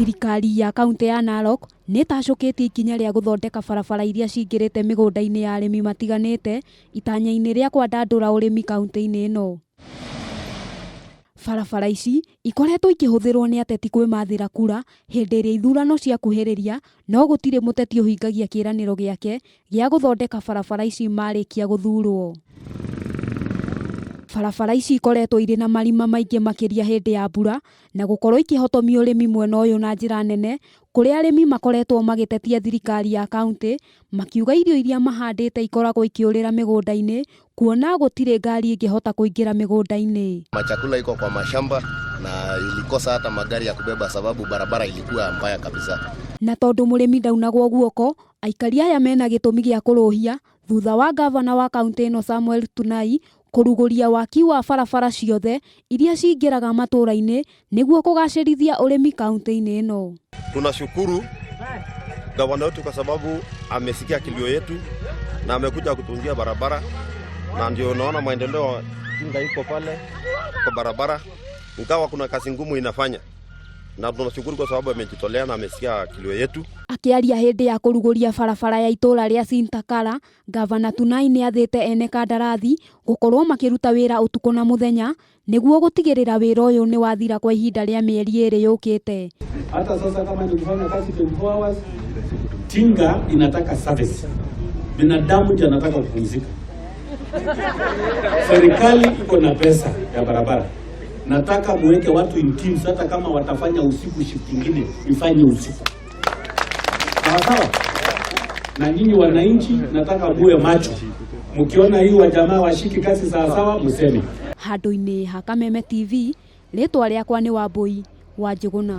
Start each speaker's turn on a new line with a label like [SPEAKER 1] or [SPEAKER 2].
[SPEAKER 1] Thirikari ya kaunti ya Narok nĩ ĩtacũkĩtie ikinya rĩa gũthondeka barabara iria cingĩrĩte mĩgũnda-inĩ ya arĩmi matiganĩte itanya-inĩ rĩa kwandandũra ũrĩmi kaunti-inĩ ĩno. Barabara ici ikoretwo ikĩhũthĩrwo nĩ ateti kwĩmathĩra kura hĩndĩ ĩrĩa ithurano ciakuhĩrĩria, no gũtirĩ mũteti ũhingagia kĩĩranĩro gĩake gĩa gũthondeka barabara ici marĩkia gũthurwo. Barabara ici ikoretwo irĩ na marima maingĩ makĩria hĩndĩ ya mbura na gũkorwo ikĩhotomia ũrĩmi mwena ũyũ na njĩra nene, kũrĩa arĩmi makoretwo magĩtetia thirikari ya kaunti makiuga irio iria mahandĩte ikoragwo ikĩũrĩra mĩgũnda-inĩ kuona gũtirĩ ngari ĩngĩhota kũingĩra mĩgũnda-inĩ.
[SPEAKER 2] Machakula iko kwa mashamba na ilikosa hata magari ya kubeba sababu barabara ilikuwa mbaya kabisa.
[SPEAKER 1] Na tondũ mũrĩmi ndaunagwo guoko, aikari aya mena gĩtũmi gĩa kũrũhia thutha wa gavana wa kaunti ĩno Samuel Tunai kũrugũria waki wa barabara ciothe iria cingĩraga matũũra-inĩ nĩguo kũgacĩrithia ũrĩmi kaunti-inĩ ĩno.
[SPEAKER 3] Tunashukuru gavana wetu kwa sababu amesikia kilio yetu na amekuja kutungia barabara, na ndio unaona maendeleo tinga iko pale kwa barabara, ingawa kuna kazi ngumu inafanya, na tunashukuru kwa sababu amejitolea na amesikia kilio yetu.
[SPEAKER 1] Akĩaria hĩndĩ ya kũrugũria barabara ya itũũra rĩa Sintakara, Gavana Tunai nĩ athĩte ene kandarathi gũkorwo makĩruta wĩra ũtukũ na mũthenya nĩguo gũtigĩrĩra wĩra ũyũ nĩ wathira kwa ihinda rĩa mĩeri 2 yũkĩte.
[SPEAKER 4] Hata sasa kama ni kufanya kazi 24 hours, tinga inataka service, binadamu ndiye anataka kupumzika. Serikali iko na pesa ya barabara, nataka muweke watu in teams, hata kama watafanya usiku shift ingine ifanye usiku, sawa sawa. Na nyinyi wananchi, nataka muwe macho, mkiona hii wajamaa washiki kazi sawa sawa, mseme.
[SPEAKER 1] Handũ-inĩ ha Kameme TV, rĩtwa rĩakwa nĩ Wambui wa Njũgũna.